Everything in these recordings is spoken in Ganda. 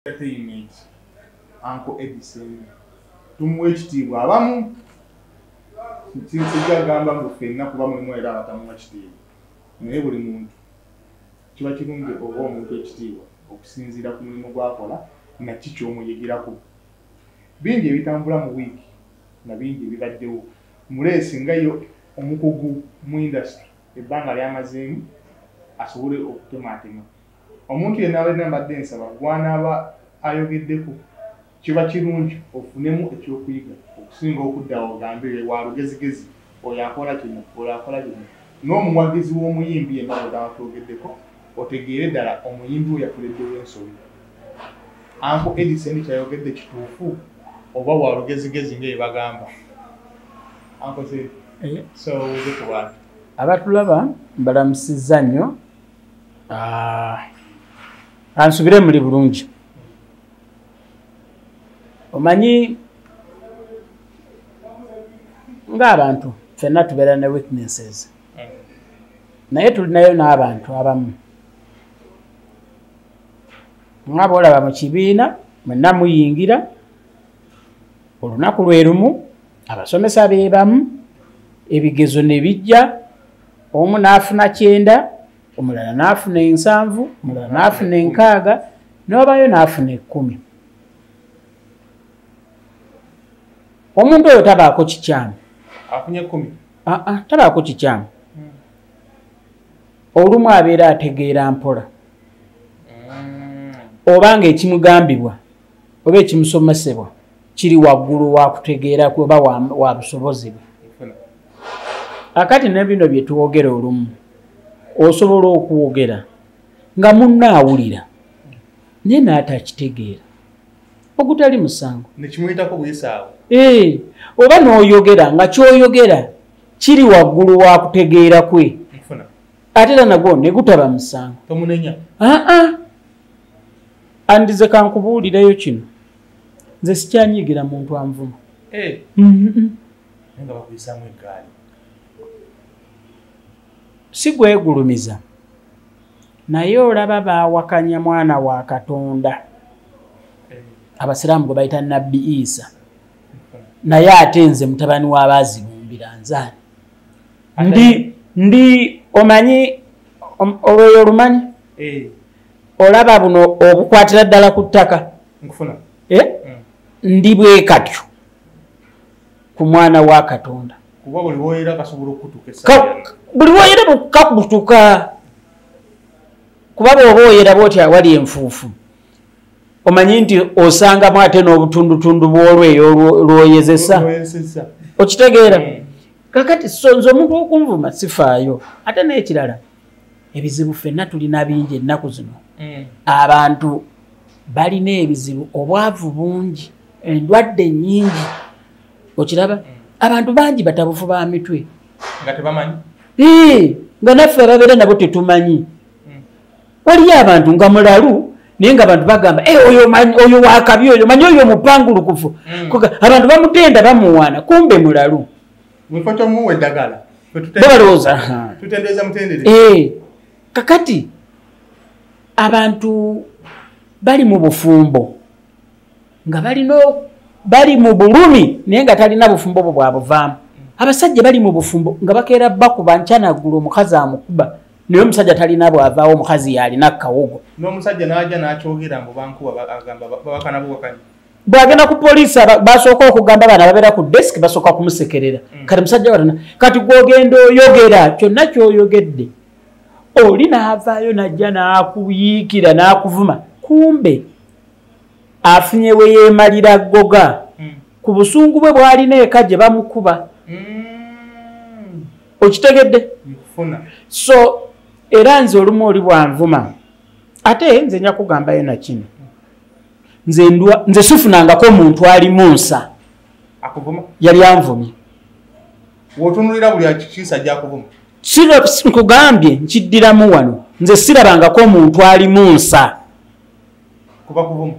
Entertainment Uncle Eddie Ssendi tumuwa ekitiibwa. Abamu sijja kugamba ngu ffenna kuba mulimu era abatamuwa kitiibwa, naye buli muntu kiba kirungi oba omuntu ekitiibwa okusinziira ku mulimu gw'akola naki ky'omuyigirako. Bingi ebitambula mu wiiki nga bingi ebibaddewo. Muleesi nga yo omukugu mu industry ebbanga ly'amazeemu asobole okutematema omuntu yenna abalina. Mbadde nsaba gw'anaaba ayogeddeko kiba kirungi ofunemu ekyokuyiga okusinga okuddawo ogambe wa lugezigezi, oyo akola kino, oyo akola kino. N'omuwagizi w'omuyimbi yenna bw'otaba twogeddeko otegeere ddala omuyimbi we yakoleddewo ensobi. Uncle Eddie Ssendi kyayogedde kituufu oba wa lugezigezi nga bye bagamba? Uncle Ssendi, so owuze ku bantu. Abatulaba mbalamusizza nnyo. Ansubire muli bulungi. Omanyi ng'abantu ffenna tubeera ne weaknesses, naye tulinayo n'abantu abamu nga boolaba mu kibiina mwenna muyingira olunaku lwe lumu, abasomesa be bamu, ebigezo ne bijja, omu n'afuna 90, omulala n'afuna 70, omulala n'afuna 60, n'obayo n'afuna 10. Omuntu oyo tabaako kikyamu. Afunye 10. Aa, tabaako kikyamu. Olumu abeera ategeera mpola oba nga ekimugambibwa oba ekimusomesebwa kiri waggulu wa kutegeera kwe oba wa busobozi bwe. Akati ne bino bye tuwogera, olumu osobola okwogera nga munno awulira naye n'atakitegeera, ogutali musango. Nekimuyitako buyisaawo. Ee, oba n'oyogera nga ky'oyogera kiri waggulu wa kutegeera kwe, ate era nagwo ne gutaba musango. Tomunenya. Aa, andize kankubuulireyo kino, nze sikyanyiigira muntu anvuma. Naye nga bakuyisaamu eggaali. Si gwegulumiza, naye olaba baawakanya mwana wa Katonda, abasiraamu gwe bayita Nabbi Isa, naye ate nze mutabani w'abaazibumbira nzaani ndi omanyi olweyo olumanyi. Olaba buno obukwatira ddala ku ttaka. Nkufuna. Eh? Ndi bwe katyo ku mwana wa Katonda. Kuba buli woyera kasobola okutuka essaawa. Buli woyera kakutuka, kuba bw'oba oyera bwoti awali enfuufu, omanyi nti osangamu ate n'obutundutundu bw'olweyo lwoyezesa. Lwoyezesa. Okitegeera? Kakati so nze omuntu okunvuma sifaayo. Ate n'ekirala, ebizibu ffenna tulina bingi ennaku zino. Abantu balina ebizibu, obwavu bungi, endwadde nnyingi, okiraba abantu bangi batabufu ba mitwe. Nga tebamanyi. Ee, nga naffe ababeera nabo tetumanyi. Waliyo abantu nga mulalu, naye nga abantu bagamba, "Eh, oyo oyo wakabi, oyo manyi, oyo mupangulukufu." Abantu bamutenda, bamuwaana, kumbe mulalu. Mu kifo ky'omuwa eddagala ffe bo balowooza "Aha." Tutendereza mutendereze. Eh, kakati abantu bali mu bufumbo nga balina bali mu bulumi, naye nga talina bufumbo bwo bwabuvaamu. Abasajja bali mu bufumbo nga bakeera bakuba nkyanaggulu, omukazi amukuba, naye omusajja talina bwavaawo, omukazi yalina kawogo. N'omusajja n'ajja n'akyogera mbu bankuba, agamba babakana buwakanyi. Bwagenda ku poliisi, basooka okugamba bana babeera ku desk basooka kumusekerera. Kati musajja watana, kati gwogenda oyogera kyonna kyoyogedde, oli n'avaayo najja n'akuyiikira n'akuvuma, kumbe afunye we yeemalira ggoga ku busungu bwe bw'alina eka gye bamukuba. Okitegedde? Nkufuna. So era nze olumu oli bwanvuma, ate nze nja kugambayo nakino, nze ndwa nze sifunangako omuntu alimu nsa Akuvuma. yali anvumye. W'otunulira buli akiisa gyakuvuma. Nkugambye, nkiddiramu wano, nze sirabangako omuntu alimu nsa Kuba kuvuma.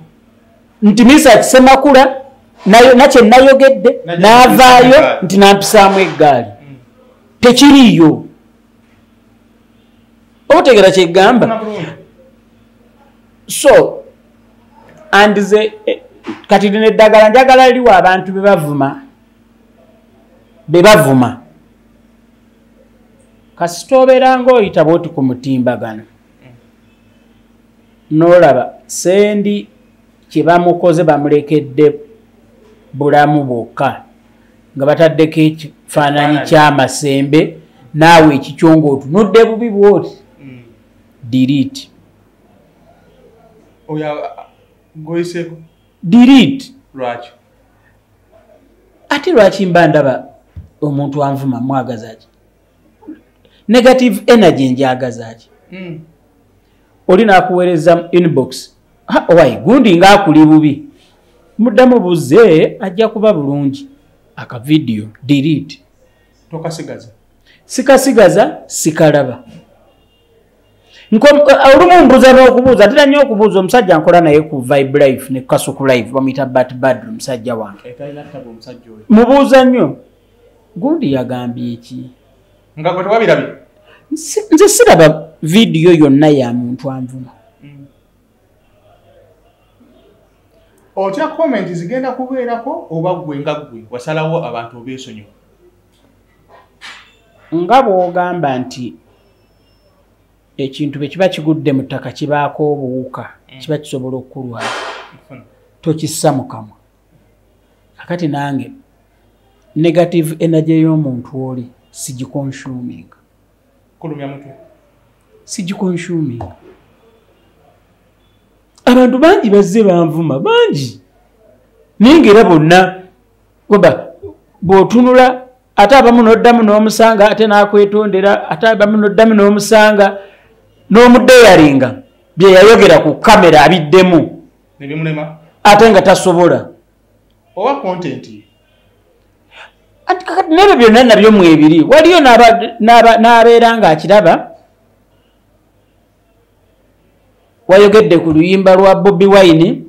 nti Misa Kisemakula nakye nayogedde Najja n'avaayo kumpisaamu nti nampisaamu eggaali, tekiriiyo. Obutegeera kyegamba? Nkufuna bulungi. So And kati lino eddagala njagala liwa abantu be bavuma. Kasita obeera ng'oyita bw'oti ku mutimbagano n'olaba Sendi kye bamukoze, bamulekedde bulamu bwokka nga bataddeko ekifaananyi ky'amasembe, naawe ekikyo ng'otunudde bubi bw'oti, delete. Goyiseeko? Delete. Lwaki? Ate lwaki mba ndaba omuntu anvuma mwagaza ki? Negative energy njagaza ki? Oli n'akuweereza inbox, owaye gundi ng'akuli bubi, muddamu buze ajja kuba bulungi, aka video delete. Tokasigaza? Sikasigaza, sikalaba. Olumu mbuuza n'okubuuza, ntera nnyo okubuuza omusajja nkola naye ku Vibe Life ne Kasuku Live, bamuyita Bat Badru, musajja wange. Mubuuza nnyo, gundi yagambye ki? Nga gwe tewabirabye? Nze siraba vidiyo yonna ya muntu anvuma. Otya comment zigenda kubeerako oba ggwe nga ggwe wasalawo abantu obeesonyiwa? Nga bw'ogamba nti ekintu bwe kiba kigudde mu ttaka kibaako obuwuka, kiba kisobola okukulwaza, tokissa mu kamwa. Kakati nange negative energy y'omuntu oli sigiconsuminga. Kulumya mutwe? Sigiconsuminga. Abantu bangi bazze banvuma, bangi, naye ng'era bonna oba bw'otunula ate abamu n'oddamu n'omusanga, ate n'akwetondera, ate abamu n'oddamu n'omusanga n'omudeyaringa bye yayogera ku kamera abiddemu ne bimulema, ate nga tasobola. Oba content Ati kakati n'ebyo byonna nabyo mwebiri, waliyo n'abeera ng'akiraba wayogedde ku luyimba lwa Bobi Wine,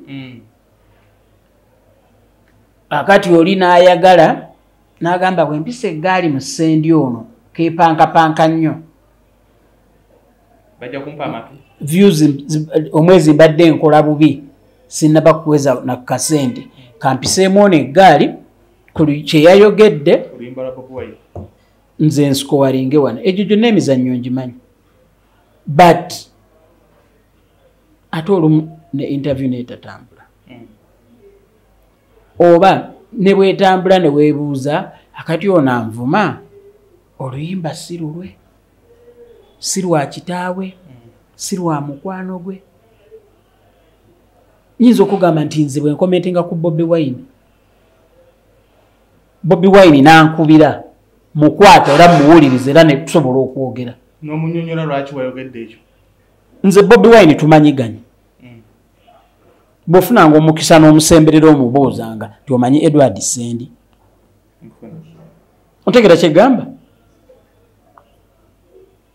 akati oli n'ayagala n'agamba bwe mpisa eggaali mu Sendi ono keepankapanka nnyo, bajja kumpa amatu, views omwezi mbadde nkola bubi, sinnaba kuweza na kasente, kampiseemu ono eggaali ku kye yayogedde oluyimba lwa Bobi Wine, nze nsikowalinge wano. Egyo gyonna emizannyo ngimanyi, but ate olumu ne interview neetatambula, oba ne bwetambula ne weebuuza akati ono anvuma oluyimba si lulwe, si lwa kitaawe, si lwa mukwano gwe. Nyinza okugamba nti nze bwe nkomentinga ku Bobi Wine, Bobi Wine n'ankubira mukwata era muwuliriza era ne tusobola okwogera. N'omunyonyola lwaki wayogedde ekyo? Nze Bobi Wine tumanyiganye. Bw'ofunanga omukisa n'omusemberera omubuuzanga nti omanyi Edward Sendi, ontegeera kyegamba?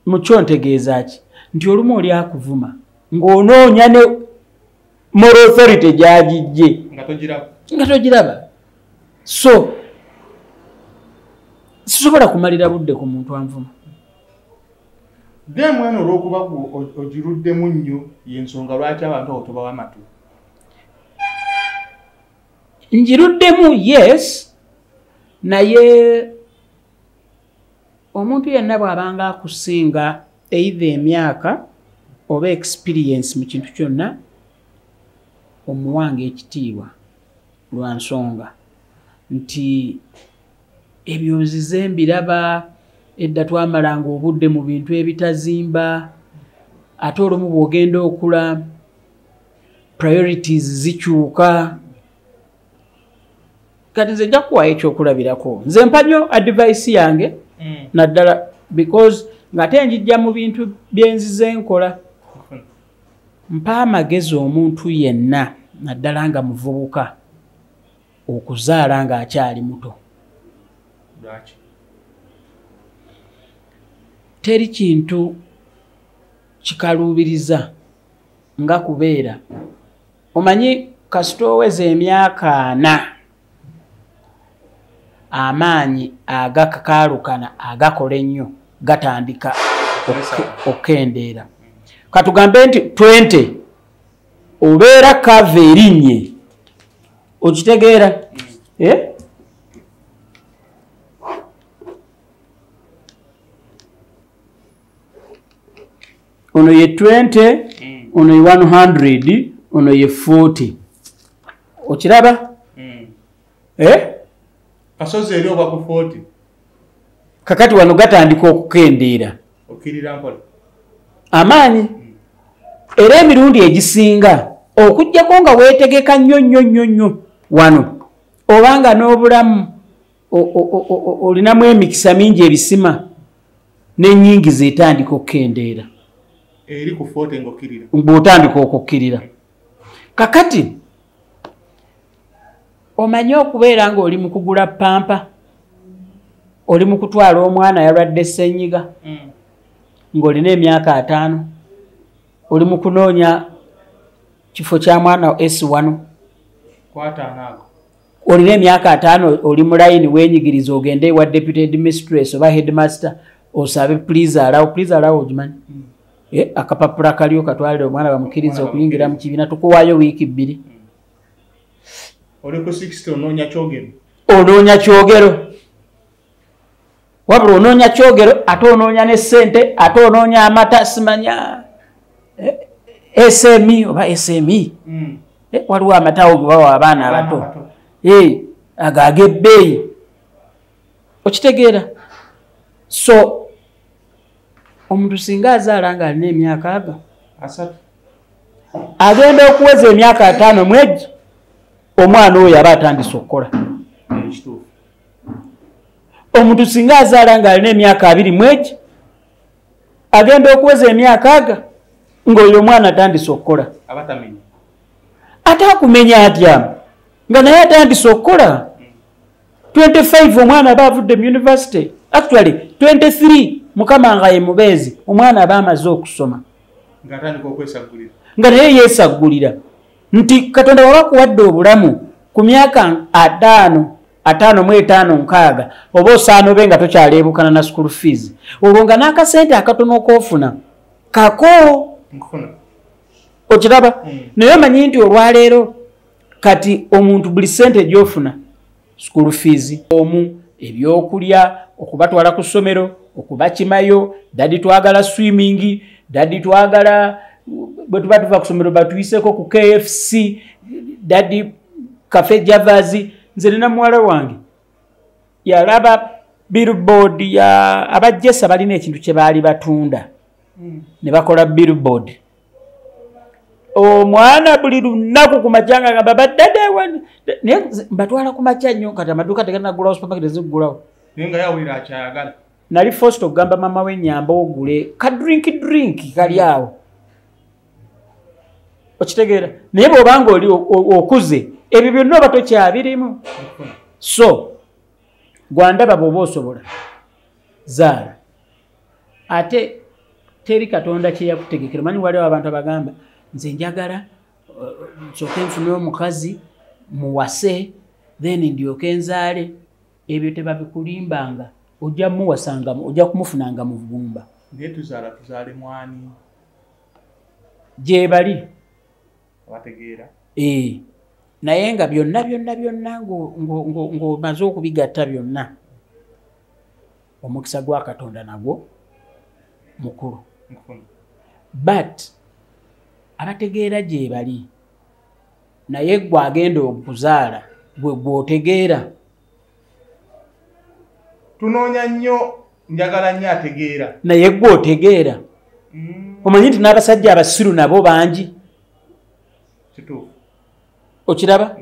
Mukyo ntegeeza ki? Nti olumu oli akuvuma ng'onoonya ne moral authority gy'agijje nga togiraba. So sisobola kumalira budde ku muntu anvuma. Geemu eno olw'okuba ogiruddemu nnyo y'ensonga lwaki abantu abo tobawa amatu? Ngiruddemu, yes, naye omuntu yenna bw'abanga akusinga either emyaka oba experience mu kintu kyonna, omuwanga ekitiibwa lwa nsonga nti ebyo nzize mbiraba edda twamalanga obudde mu bintu ebitazimba, ate olumu bw'ogenda okula priorities zikyuka. Kati nze nja kuwaayo ekyokulabirako, nze mpa nnyo advice yange naddala because ng'ate njijja mu bintu bye nzize nkola, mpa amagezi omuntu yenna naddala nga muvubuka okuzaala ng'akyali muto. Lwaki? Teri kintu kikaluubiriza nga kubeera omanyi kasita oweza emyaka 40 amaanyi agakakaalukana agakola ennyo gatandika okukendeera. Katugambe nti 20 Obeera kava erinnye. Okitegeera? Eh? Ono ye 20, ono ye 100, ono ye 40. Okiraba? Eh? Kasozi eri oba ku 40. Kakati wano gatandika okukendeera. Okkirira mpola. Amaanyi. Era emirundi egisinga okuggyako nga weetegeka nnyo nnyo nnyo nnyo wano obanga n'obulamu olinamu emikisa mingi ebisima n'ennyingiza etandika okukendeera. Eri ku 40 ng'okkirira. Bw'otandika okukkirira. Kakati omanyi okubeera ng'oli mu kugula pampa, oli mu kutwala omwana yalwadde ssenyiga, ng'olina emyaka 5, oli mu kunoonya kifo kya mwana S1. Olina emyaka 5 oli mu layini weenyigiriza ogende ewa deputy headmistress oba headmaster osabe please allow, please allow ogimanyi. Akapapula kaliyo katwalire omwana bamukkiriza okuyingira mu kibiina, tukuwaayo wiiki 2. Oli ku 60 onoonya kyogero. Onoonya kyogero. Wabula onoonya kyogero ate onoonya ne ssente ate onoonya amata simanya SME oba SME. Waliwo amata awo ge bawa abaana abato. Ago ag'ebbeeyi. Okitegeera? So omuntu singa azaala ng'alina emyaka aga 3, agenda okuweza emyaka 5 mwegi, omwana oyo aba atandise okukola. Omuntu singa azaala ng'alina emyaka 2 mwegi, agenda okuweza emyaka aga ng'oyo omwana atandise okukola. Ate akumenya atya nga naye atandise okukola? 25 omwana aba avudde mu university, actually 23 Mukama nga ye mubeezi, omwana aba amaze okusoma nga naye yeesaggulira nti Katonda waba akuwadde obulamu ku myaka 5, 55, 6 oba osaana obe nga tokyaleebukana na school fees, olwo nga n'akasente akatono ok'ofuna kako. Okiraba? Naye omanyi nti olwaleero kati omuntu buli ssente gy'ofuna, school fees omu, ebyokulya, okubatwala ku ssomero, okubakimayo, daddy twagala swimming, daddy twagala bwe tuba tuva ku ssomero batuyiseko ku KFC, daddy Cafe Javas. Nze nina muwala wange yalaba billboard ya abajjesa balina ekintu kye baali batunda, ne bakola billboard. Omwana buli lunaku ku makya nga agamba badadde naye mbatwala ku makya nnyo, kati amaduuka tegannaggulawo, supermarket teziggulawo. Naye nga yawulira akyayagala. Nali forced okugamba mama we nnyamba ogule ka drink drink kali awo. Okitegeera? Naye bw'obanga oli okuze ebyo byonna oba tokyabirimu. So gwandaba bw'oba osobola zaala. Ate teri Katonda kye yakutegekera. Omanyi waliwo abantu abagamba nze njagala nsooke nfune omukazi muwase then ndyoke nzaale. Ebyo tebabikulimbanga, ojja muwasanga, ojja kumufunanga mu bugumba. Naye tuzaala tuzaale mwani gye bali abategeera. Naye nga byonna byonna byonna ng'omaze okubigatta byonna, omukisa gwa Katonda nagwo mukulu. But abategeera gye bali, naye gwe agenda okuzaala gwe gw'otegeera. Tunoonya nnyo, njagala nnyo ategeera. Naye gwe otegeera. Omanyi nti n'abasajja abasiru nabo bangi. Kituufu. Okiraba?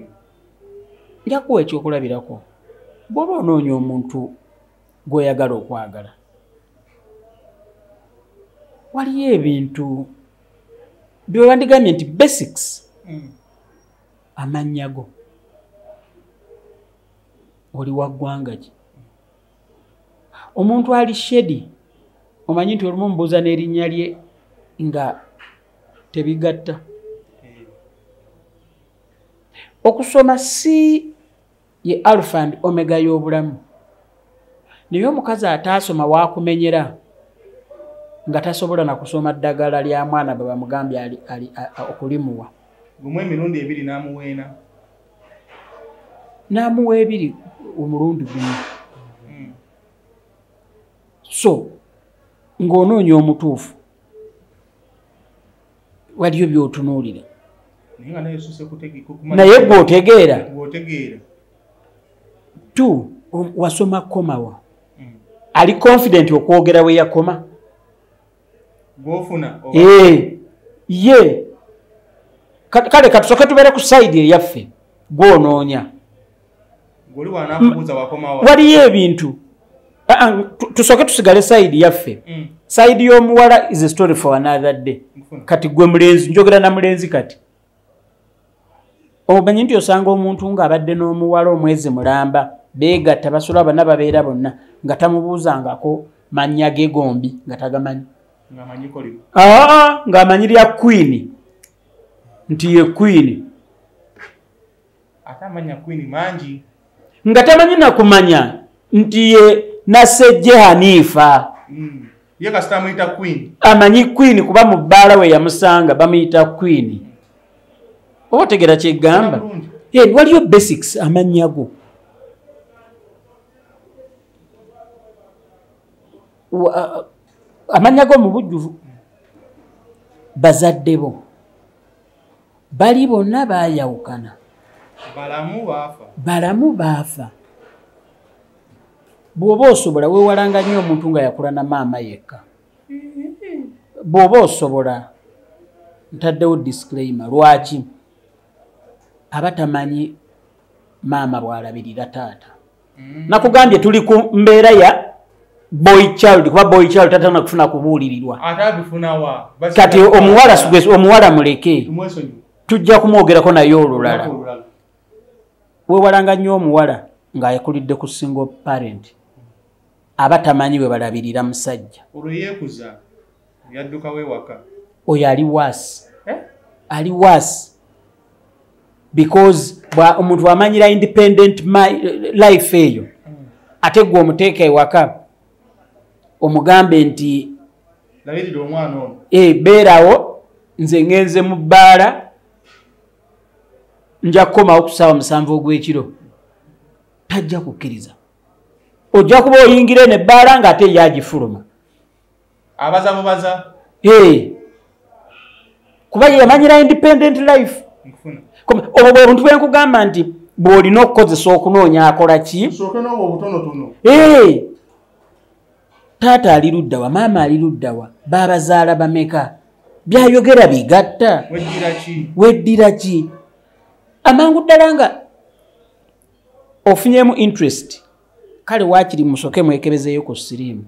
Nja kuwa ekyokulabirako. Bw'oba onoonya omuntu gw'oyagala okwagala, waliyo ebintu bye wandigambye nti basics. Amannya go, oli wa ggwanga ki? Omuntu ali shedi, omanyi nti olumu mbuuza n'erinnya lye nga tebigatta. Okusoma si ye alpha and omega y'obulamu. Naye omukazi ataasoma waakumenyera nga tasobola na kusoma ddagala lya mwana bwe bamugambye okulimuwa. Gumu emirundi ebiri n'amuweena. N'amuwa ebiri omulundi gumu. So ng'onoonya omutuufu waliyo by'otunuulira. Naye gw'otegeera. Two, wasoma komawa. Ali confident okwogera we yakoma. Gw'ofuna. Ye. Kale katusooke tubeere ku side eyaffe gw'onoonya. Waliyo ebintu. Tusooke tusigale side yaffe. Side y'omuwala is a story for another day. Kati gwe mulenzi, njogera na mulenzi kati. Omanyi nti osanga omuntu ng'abadde n'omuwala omwezi mulamba, beegatta basula bonna babeera bonna nga tamubuuzangako mannya ge gombi nga tagamanyi. Ng'amanyi lya Queen. Nti ye Queen. Ate amanya Queen mangi. Nga tamanyi na kumanya nti ye Nasejje Hanifa. Ye kasita amuyita Queen. Amanyi Queen kuba mu bbaala we yamusanga bamuyita Queen. Oba otegeera kye ggamba? Waliyo basics amannya go. Amannya go mu bujjuvu. Bazadde bo bali bonna baayawukana. Balamu baafa. Balamu baafa. Bw'oba osobola weewalanga nnyo omuntu nga yakula na maama yekka. Bw'oba osobola, ntaddewo disclaimer, lwaki aba tamanyi maama bw'alabirira taata. Nakugambye tuli ku mbeera ya boy child, kuba boy child tatana kufuna kubuulirirwa. Ate abifuna wa? Kati omuwala omuwala muleke. Tujja kumwogerako naye olulala. Weewalanga nnyo omuwala ng'ayakulidde ku single parent. Aba tamanyi bwe balabirira musajja. Olwo yeekuza yadduka wewaka. Oyo ali worse. Ali worse. Because omuntu amanyira independent life eyo. Ate gwe omuteeka ewaka omugambe nti labirira omwana ono. Beerawo nze ngenze mu bbaala nja kukomawo ku ssaawa 7 ogw'ekiro. Tajja kukkiriza. Ojja kuba oyingira eno ebbaala ng'ate ye agifuluma. Abaza bubaza. Kuba ye yamanyira independent life. Obwo bwe buntu bwe nkugamba nti bw'olina okukozesa okunoonya akola ki? Tusooke n'obwo obutonotono. Taata ali ludda wa, maama ali ludda wa, baabazaala bameka, byayogera bigatta. Weddira ki? Weddira ki? Amangu ddala nga ofunyemu interest, kale waakiri musooke mwekebezeeyo ku siriimu.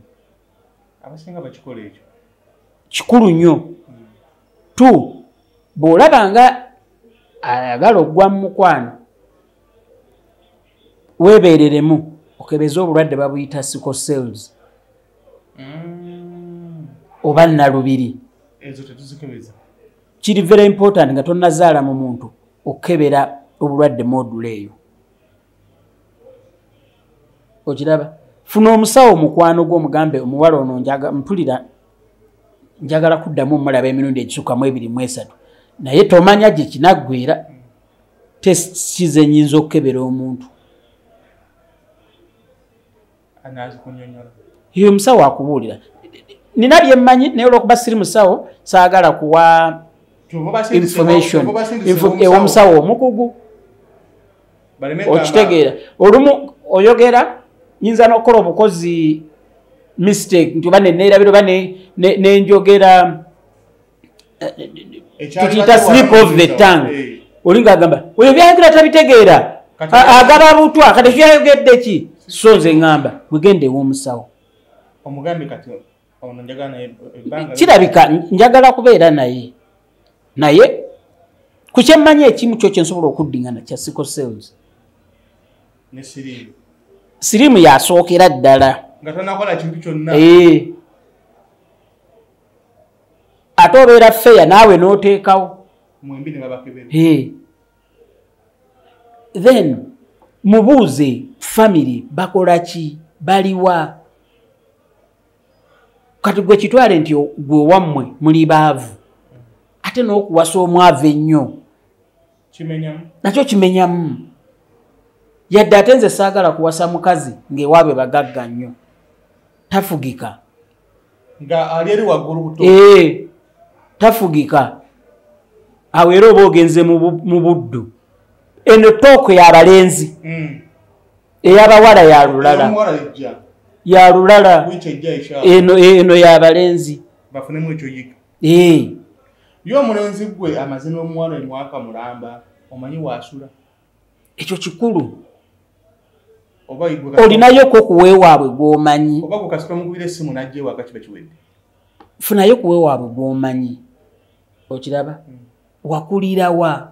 Abasinga bakikola ekyo. Kikulu nnyo. Two, bw'olaba nga ayagala okugwa mu mukwano, weebeereremu okebeze obulwadde babuyita sickle cells. Oba nalubiri. Ezo tetuzikebeza. Kiri very important nga tonnazaala mu muntu okukebera obulwadde modula eyo. Okiraba? Funa omusawo mukwano gwo omugambe omuwala ono mpulira njagala kuddamu omulaba emirundi egisukkamu 2 mu 3. Naye tomanya gye kinaggwera. Test ki ze nnyinza okukebera omuntu? Anaazikunnyonnyola. Ye omusawo akubuulira. Nina bye mmanyi naye olw'okuba siri musawo saagala kuwa information ew'omusawo omukugu. Okitegeera. Olumu oyogera nyinza n'okukola obukozi mistake nti oba neneerabira oba nenjogera tukiyita slip of the tongue. Oli ng'agamba oyo byayogera tabitegeera, agaba butwa, kati kyayogedde ki? So nze ŋŋamba wegende ew'omusawo. Omugambe kati ono njagala naye ebbanga kirabika njagala kubeera naye, naye ku kye mmanyi ekimu kyo kye nsobola okuddingana kya sickle cells ne siriimu. Siriimu yasookera ddala nga tonakola kintu kyonna. Ate obeera fair naawe n'oteekawo mwembi ne babakebera. Then mubuuze family bakola ki, baliwa. Kati gwe kitwale nti gwe wammwe muli baavu, ate n'okuwasa omwavu ennyo Nakyo kimenyamu. Yadde ate nze saagala kuwasa mukazi ng'ewaabwe bagagga nnyo, tafugika. Nga ali eri waggulu buto. Tafugika. Awo era oba ogenze mu buddu. Eno tooko y'abalenzi. Ey'abawala ya lulala. Ya lulala. Eno y'abalenzi. Bafunemu ekyo yiga. Yo omulenzi gwe amaze n'omuwala emwaka mulamba, omanyi waasula. Ekyo kikulu. Olinayo ko kuweewaabwe gw'omanyi. Oba gwe kasita omukubira essimu n'ajja ewaka kiba kiwedde. Funayo kuweewaabwe gw'omanyi. Okiraba? Wakulira wa?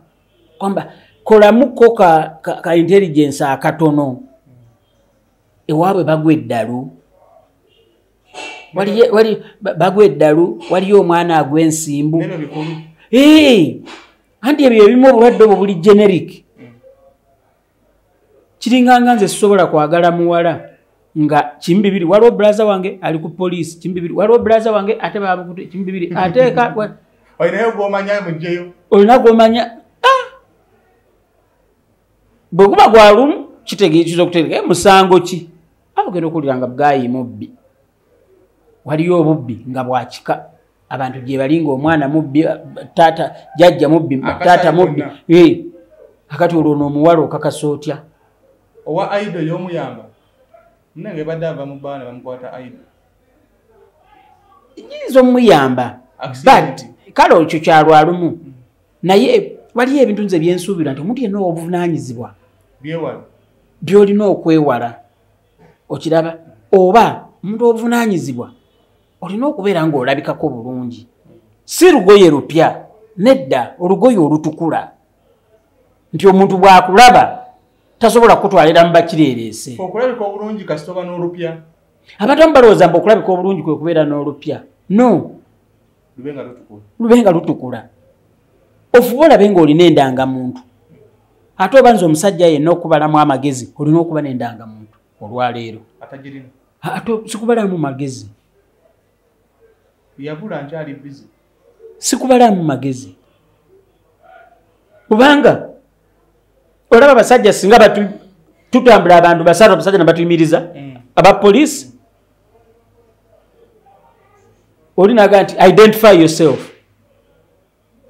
Kwamba kolamuko ka intelligence akatono. Ewaabwe bagwa eddalu. Wali bagwa eddalu, waliyo omwana agwa ensimbu. Anti ebyo ebimu obulwadde obwo buli generic. Kiringanga nze sisobola kwagala muwala nga kimbibiri waliwo brother wange ali ku police kimbibiri waliwo brother wange ate babukutte kimbibiri ateeka olinayo gw'omanya mugyeyo olina gw'omanya. Bwe guba gwa lumu kitegeeza okutegeera musango ki ogenda okuwulira nga bwayi mubbi. Waliyo obubbi nga bwa kika, abantu gye bali ng'omwana mubbi, taata jjajja mubbi, taata mubbi. Akati olwo n'omuwala okakasa otya? Owa aido y'omuyamba munange badde ava mu bbaala bamukwata aido. Nyinza omuyamba but kale ekyo kyalwalumu, naye waliyo ebintu nze byensuubira nti omuntu yenna obuvunaanyizibwa by'olina okwewala. Okiraba? Oba omuntu obuvunaanyizibwa olina okubeera ng'olabikako bulungi, si lugoye lupya, nedda, olugoye olutukula nti omuntu bw'akulaba tasobola kutwalira mu bakireereese. Okulabika obulungi kasita oba n'olupya. Abantu abamu balowooza mbu okulabika obulungi kwe kubeera n'olupya. No. Lube nga lutukula. Ofuba olabe ng'olina endangamuntu. Ate oba nze omusajja yenna okubalamu amagezi, olina okuba n'endangamuntu olwaleero. Atagirina. Ate sikubalamu magezi. Yabula nkyali busy. Sikubalamu magezi. Kubanga olaba abasajja singa tutambula abantu basatu abasajja ne batuyimiriza aba police, olinaga nti identify yourself.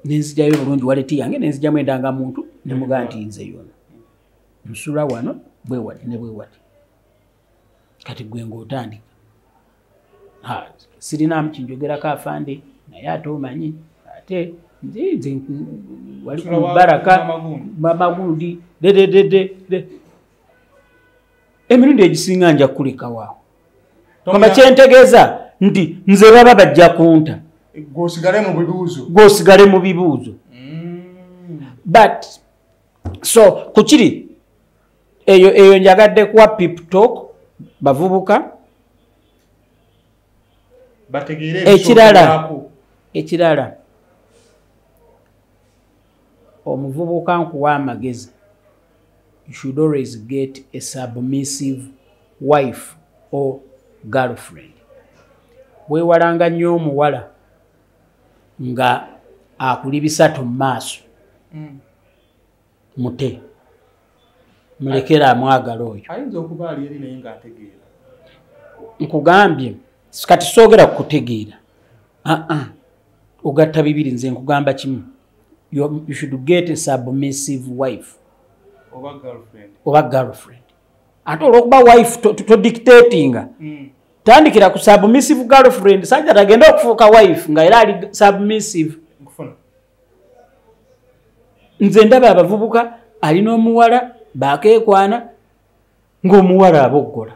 Nenzijjayo bulungi waleti yange, nenzijjamu endangamuntu ne mugamba nti nze yono nsula wano bwe wati ne bwe wati. Kati gwe ng'otandika, sirinamu kinjogerako afande, naye ate omanyi ate nze wali ku Baraka mamagundi dededede. Emirundi egisinga nja kuleka waawo. Kwamba kyentegeeza nti nze baba bajja kunta, gwosigale mu bibuuzo, gwosigale mu bibuuzo. But so kukiri eyo njagadde kuwa pep talk bavubuka bategeere. Ekirala omuvubuka nkuwa amagezi, you should always get a submissive wife or girlfriend. Weewalanga nnyo omuwala nga akuli bisatu mu maaso, mute mulekera amwagala oyo. Ayinza okuba ali eri naye ng'ategeera. Nkugambye kati soogera kukutegeera, ogatta bibiri, nze nkugamba kimu, you should get a submissive wife oba girlfriend. Ate olwokuba wife todictatinga, tandikira ku submissive girlfriend, sajja tagenda okufuuka wife nga era ali submissive. Nze ndaba abavubuka alina omuwala bakeekwana ng'omuwala aboggola.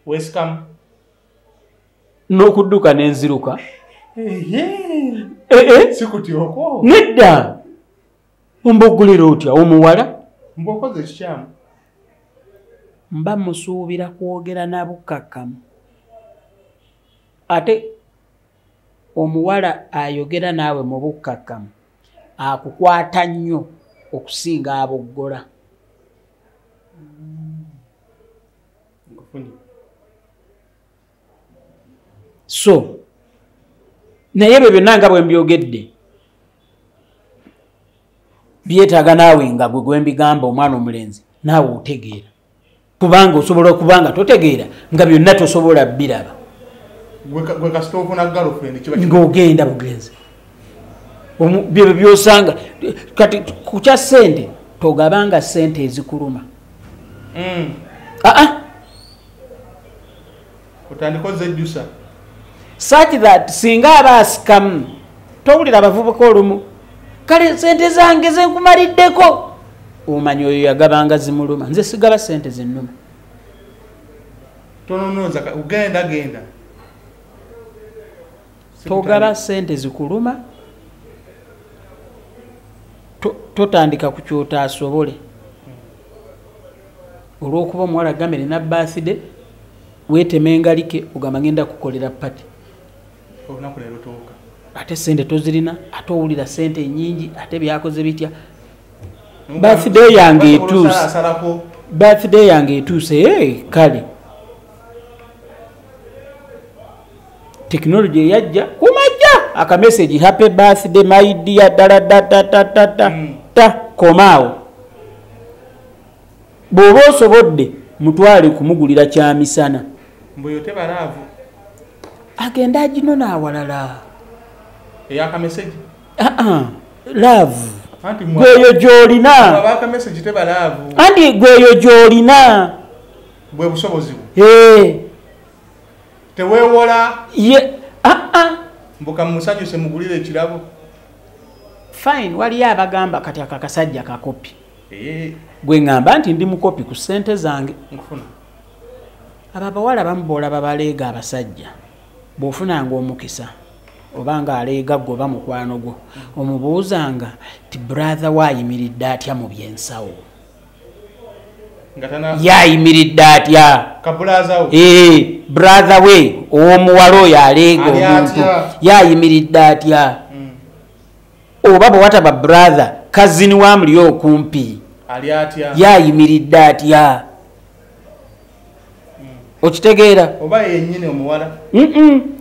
Weesikamu n'okudduka n'enziruka. Sikutyoko. Nedda, omboggolera otya omuwala? Mbw'okoze ekikyamu. Mba musuubira kwogera na bukkakkamu. Ate omuwala ayogera naawe mu bukkakkamu akukwata nnyo okusinga aboggola. So naye ebyo byonna nga bwe mbyogedde, Byetaaga naawe nga gwe gwembigamba omwana omulenzi naawe otegeera. Kubanga osobola okubanga totegeera nga byonna tosobola biraba. Gwe kasita ofuna girlfriend kiba ng'ogenda bugenzi. Byebyo by'osanga kati ku kya ssente togabanga ssente ezikuluma. Otandika ozejjusa. Such that singa aba asikamu towulira abavubuka olumu kale ssente zange zenkumaliddeko omanyi oyo yagabanga zimuluma. Nze sigaba ssente zinnuma. Tononoza ugenda genda. Togaba ssente zikuluma. Totandika ku ky'otaasobole. Olw'okuba omuwala agambye nina birthday weetema engalike ogamba ngenda kukolera party. Olunaku leero tuuka. Ate ssente tozirina, ate owulira ssente nnyingi, ate byakoze bitya. Birthday yange etuuse. Birthday yange etuuse, kale. Technology eyajja kumajja aka message happy birthday my dear da da da da da da ta komaawo. Bw'oba osobodde mutwale kumugulira kyamisana. Mbuyo tebalaavu. Agenda aginona awalala. Eyaka message? Love. Gweyo gy'olina. Abaka message tebalaavu. Anti gweyo gy'olina. Bwe busobozi bwo. Teweewola. Ye Mbuka musanyuse mugulire ekirabo. Fine, waliyo abagamba kati akakasajja kakopi. Gwe ngamba nti ndi mukopi ku ssente zange. Nkufuna. Abo abawala bamubola babaleega abasajja. Bw'ofunanga omukisa obanga aleega gwe oba mukwano gwo omubuuzanga ti brother we ayimiridde atya mu byensawo. Yayimiridde atya? Brother we ow'omuwala oyo aleega omuntu yayimiridde atya? Oba bwe wataba brother cousin wa muli okumpi yayimiridde atya? Okitegeera? Oba yennyini omuwala?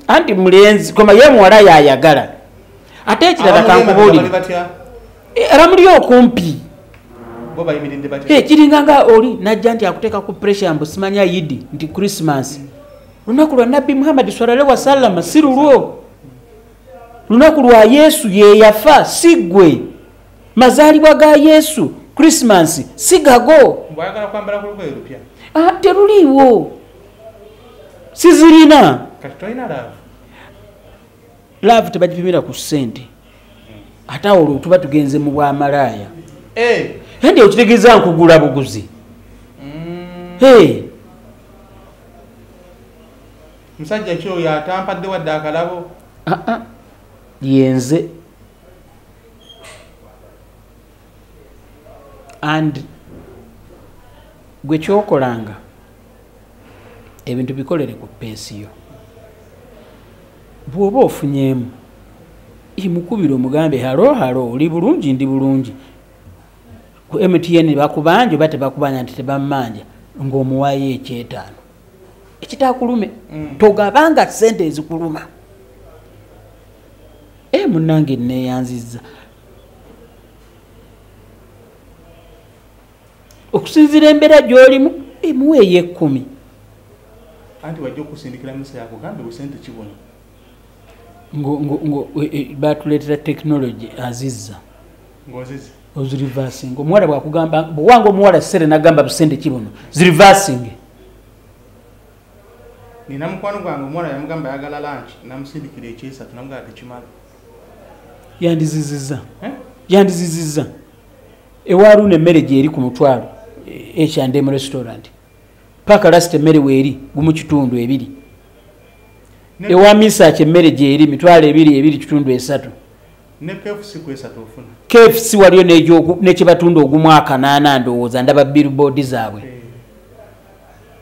Anti mulenzi koma ye muwala yayagala. Ate ekirala kankubuulire. Abamuli okumpi. Bo bayimiridde batya? Kiringa nga oli najja nti akuteeka ku pressure mbu simanya Yidi nti Christmas. Lunaku lwa Nabbi Muhammad sallallahu alaihi wasallam si lulwo. Lunaku lwa Yesu ye yafa si ggwe. Mazaalibwa ga Yesu Christmas si gago. Bw'ayagala kwambala ku lugoye lupya. Teruliiwo. Sizirina. Kati tolina love. Love tebagipimira ku ssente. Ate awo olwo tuba tugenze mu bwamalaaya. Ndi okitegeeza nkugula buguzi. Musajja ki oyo atampadde wadde akalabo? Yenze. And gwe kyokolanga ebintu bikolere ku peesi yo. Bw'oba ofunyeemu imukubira omugambe halo halo oli bulungi ndi bulungi. Ku MTN bakubanja oba tebakubanja nti tebammanja ng'omuwaayo ekyetaano. Ekitaakulume togabanga ssente ezikuluma. Munnange neeyanzizza. Okusinziira embeera gy'olimu emuweeyo 10. Anti wajja okusindikira misa yakugambe busente kibono. Ngo batuleetera technology azizza. Ng'ozizi. Ozirivasinga. Omuwala bw'akugamba bw'owanga omuwala ssente n'agamba busente kibono zirivasinge. Nina mukwano gwange omuwala yamugamba ayagala lunch namusindikira ekyesatu namugamba tekimala. Yandizizizza. Yandizizizza. Ewa emmere gyeri ku mutwalo H&M restaurant. Paka last emmere weeri gumu kitundu 2. Ewa Misach emmere gyeri mitwalo 2 2 kitundu 3. Ne KFC ku 3 ofuna. KFC waliyo n'ekibatunda ogumu 8 ndowooza ndaba billboard zaabwe.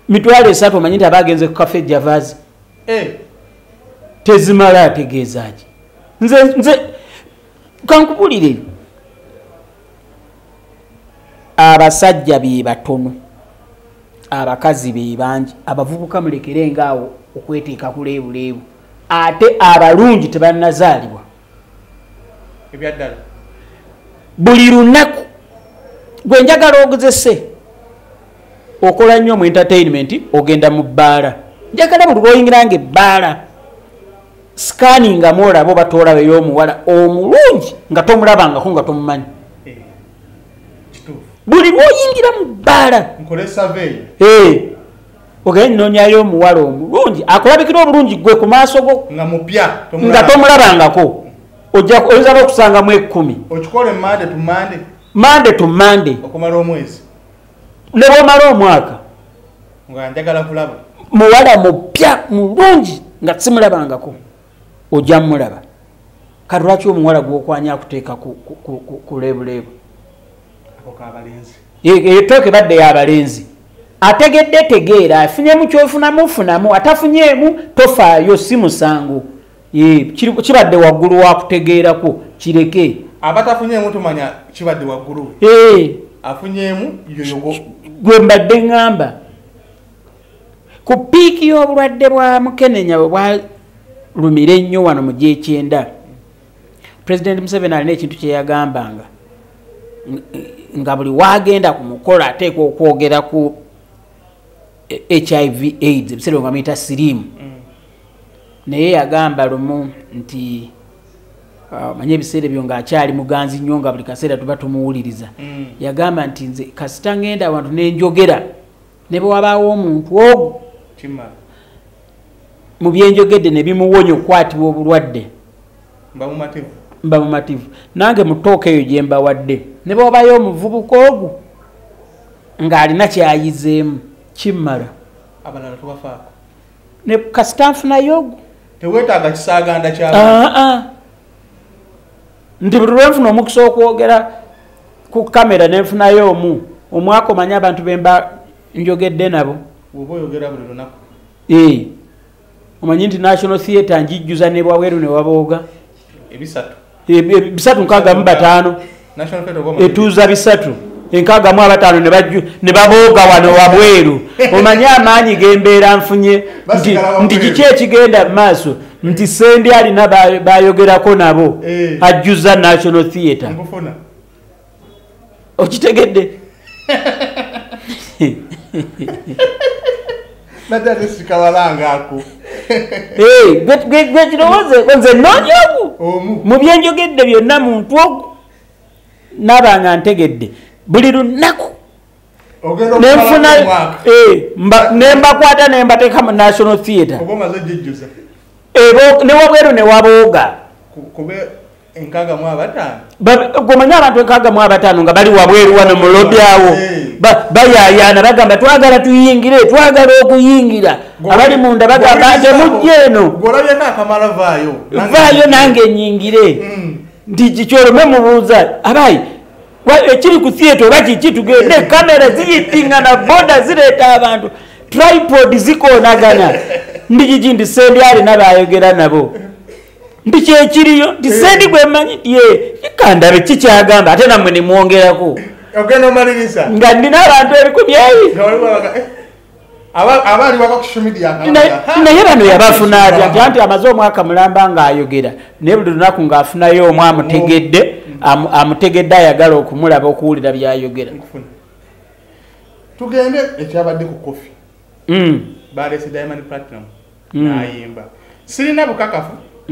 Mitwalo 3 omanyi nti abagenze ku Cafe Javas. Tezimala ategeeza ki? Nze kankubulire. Abasajja be batono, abakazi be bangi, abavubuka mulekere ngaawo okweteeka ku leebuleebu, ate abalungi tebannazaalibwa. Ebyaddala. Buli lunaku gwe njagala ogezese okola nnyo mu entertainment, ogenda mu bbaala, njagala buli lwoyingiranga ebbaala scanningamu olaba oba toolabeyo omuwala omulungi nga tomulabangako, nga tomumanyi. Buli lwoyingira mu bbaala ogenda noonyayo omuwala omulungi akulabikira obulungi gwe ku maaso go nga tomulabangako, oyinza n'okusangamu 10. Okikole Monday to Monday. Monday to Monday. Okumala omwezi. Ne bw'omala omwaka. Nga njagala kulaba. Muwala mupya mulungi nga simulabangako, ojja mulaba. Kati lwaki omuwala gw'okwanya akuteeka ku leebuleebu? Ako k'abalenzi. Eyo tooke ebadde y'abalenzi. Ategedde tegeera, afunyemu ky'ofunamu funamu, atafunyeemu tofaayo, si musango. Kibadde waggulu wa kutegeerako, kireke. Abatafunyeemu tumanya kibadde waggulu. Afunyeemu yoyogo. Gwe mbadde ŋŋamba ku piiki y'obulwadde bwa mukenenya bwe bwalumira ennyo wano mu gy'ekyenda, Pulezidenti Museveni alina ekintu kye yagambanga nga buli waagenda ku mukolo ateekwa okwogera ku HIV AIDS, ebiseera nga muyita siriimu. Naye yagamba lumu nti manye ebiseera ebyo ng'akyali muganzi nnyo, nga buli kaseera tuba tumuwuliriza. Yagamba nti nze kasita ngenda awantu ne njogera ne bwe wabaawo omuntu ogwo mu byenjogedde ne bimuwonya okukwatibwa obulwadde, mba mumativu. Nange mu ttooka eyo gye mbawadde ne bwe wabayo omuvubuka ogwo ng'alina kyayizeemu kimmala. Abalala tubafaako. Ne kasita nfunayo ogwo. Teweetaaga kisaaganda ky'abantu. Nti buli lwe nfuna omukisa okwogera ku kamera ne nfunayo omu, omwaka omanyi abantu be mba njogedde nabo. Bw'oba oyogera buli lunaku. Omanyi nti National Theatre njijjuza ne bwabweru ne wabooga. Ebisatu. 365. National Theatre oba etuuza 3. 65 ne babooga wano wabweru. Omanyi amaanyi g'embeera nfunye nti kiki ekigenda mu maaso, nti Sendi alina bayogerako nabo ajjuza National Theatre. Nkufuna. Okitegedde? Badde sikawalanga ako. Gwe kirowooze nze nnoonya ogwo mu byenjogedde byonna muntu ogwo naaba nga ntegedde buli lunaku ne mbakwata ne mbateeka mu National Theatre ne wabweru ne wabooga. Gomanya abantu 65 nga bali wabweru wano mu lobby awo bayayaana bagamba twagala tuyingire, twagala okuyingira. Abali munda bagamba temujje eno, vaayo nange nyingire. Nti kikyolome mubuuza abayi ekiri ku theatre oba kiki, tugende. Kamera ziyitingana, boda zireeta abantu, tripod zikoonagana. Ndi kiki nti Sendi alina bayogera nabo, nti kyekiriyo, nti Sendi gwe mmanyi nti ye kandabe kikyagamba, ate nammwe ne mwongerako nga nnina abantu 20 Naye bano yabafuna atya? Nti amaze omwaka mulamba ng'ayogera, naye buli lunaku ng'afunayo omu amutegedde, amutegedde ayagala okumulaba okuwulira by'ayogera. Tugende ekyabadde ku Kofi. Baleese Diamond Platinum n'ayimba. Sirina bukakafu